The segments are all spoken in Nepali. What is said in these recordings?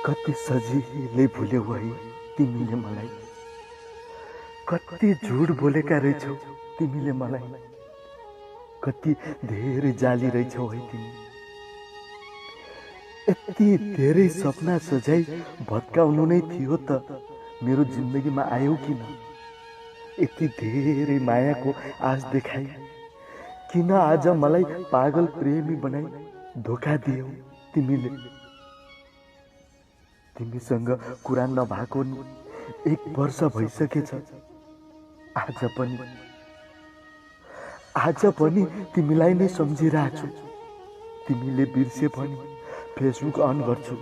कति सजिलै भुल्यौ है तिमीले मलाई, कति झुट बोलेका रहेछौ तिमीले मलाई, कति धेरै जाली रहेछौ है तिमी। यति धेरै सपना सजाई भत्काउनु नै थियो त मेरो जिन्दगीमा आयौ किन? यति धेरै मायाको आश देखाई किन आज मलाई पागल प्रेमी बनाई धोका दियौ तिमीले? तिमीसँग कुरा नभएको 1 वर्ष भइसकेछ। आज पनि तिमीलाई नै सम्झिरहेको छु। तिमीले बिर्से पनि फेसबुक अन गर्छु,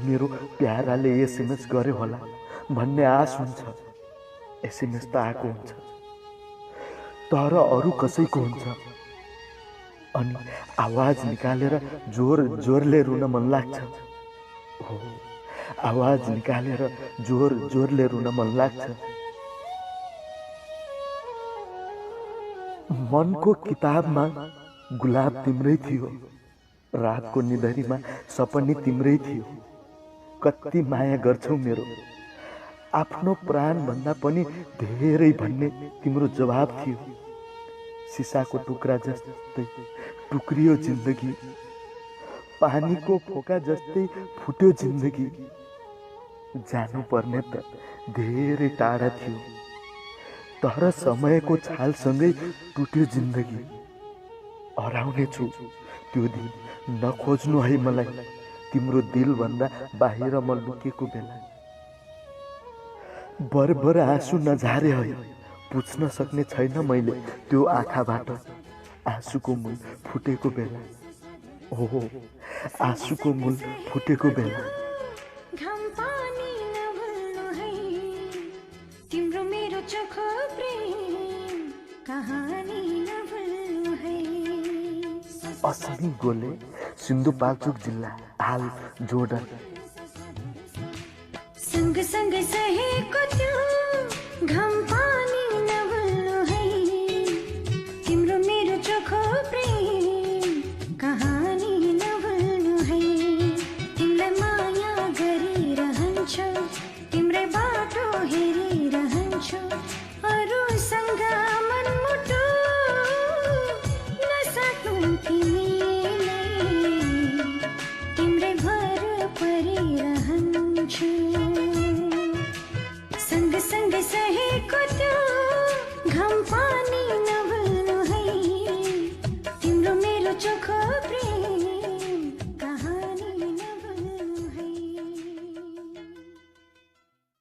मेरो प्याराले एसएमएस गर्यो होला भन्ने आश हुन्छ। एसएमएस त आएको हुन्छ तर अरू कसैको हुन्छ। अनि आवाज निकालेर जोर जोरले रुन मन लाग्छ। हो, आवाज निकालेर जोर जोरले रुन मन लाग्छ। मनको किताबमा गुलाब तिम्रै थियो, रातको निधरीमा सपनी तिम्रै थियो। कति माया गर्छौ मेरो, आफ्नो प्राण भन्दा पनि धेरै भन्ने तिम्रो जवाब थियो। सिसाको टुक्रा जस्तै टुक्रियो जिन्दगी, पानीको फोका जस्तै फुट्यो जिन्दगी। जानु पर्ने त धेरै टाढा थियो, तर समयको छालसँगै टुट्यो जिन्दगी। हराउने छु त्यो दिन, नखोज्नु है मलाई तिम्रो दिलभन्दा बाहिर म लुकेको बेला। बरबर आँसु नझारे है, पुछ्न सक्ने छैन मैले त्यो आँखाबाट आँसुको मूल फुटेको बेला। हो, आँसुको मूल फुटेको बेला। घम पानी नभुल्नु है तिम्रो मेरो चोखो प्रेम कहानी नभुल्नु है। असली गोले, सिन्धुपाल्चोक जिल्ला, हाल जोर्डन। सँगसँगै सहेको त्यो घम पानी नभुल्नु है तिम्रो मेरो चोखो प्रेम कहानी नभुल्नु है। तिमीलाई माया गरिरहन्छु, तिम्रै बाटो हेरिरहन्छु, अरूसँग मनमुटो नसाट्नु तिमीलाई, तिम्रै भर परिरहन्छु। सँगसँगै सहेको त्यो घम पानी न